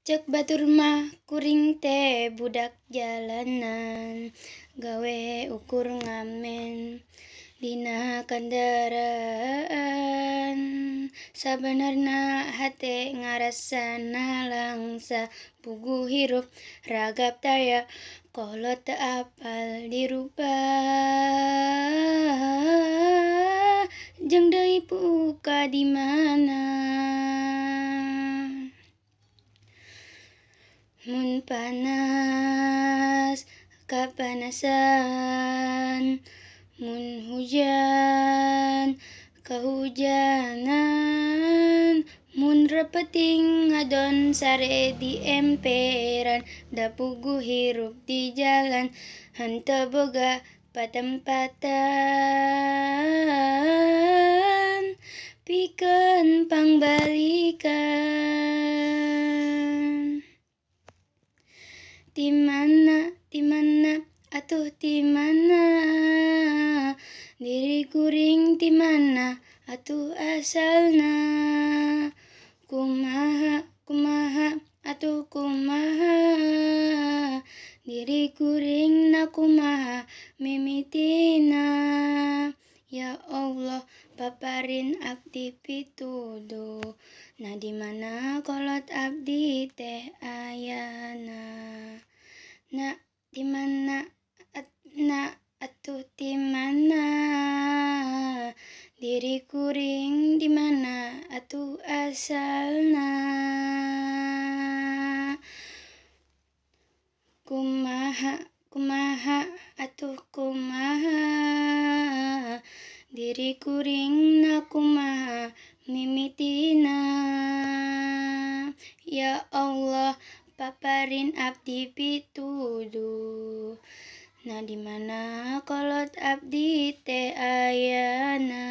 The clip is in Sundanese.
Cek batur mah kuring teh budak jalanan, gawe ukur ngamen dina kandaraan. Sabenerna hate ngarasa nalangsa, puguh hirup ragap taya kolot teu apal dirubah. Jeung deui puka di mana. Mun panas kapanasan, mun hujan kahujanan, mun repeting ngadon sare di emperan, da puguh hirup di jalan henteu boga patempatan pikeun pangbalikan. Ti mana atuh ti mana, diri kuring ti mana atuh asalna. Kumaha kumaha atuh kumaha, diri kuring na kumaha mimitina. Ya Allah paparin abdi pituduh, nah di mana kolot abdi teh ayana. Na di mana na atuh ti mana, diri kuring di mana atuh asalna. Kumaha kumaha atuh kumaha, diri kuring na kumaha mimitina. Ya Allah paparin abdi pituduh, nah di mana kolot abdi teh ayana.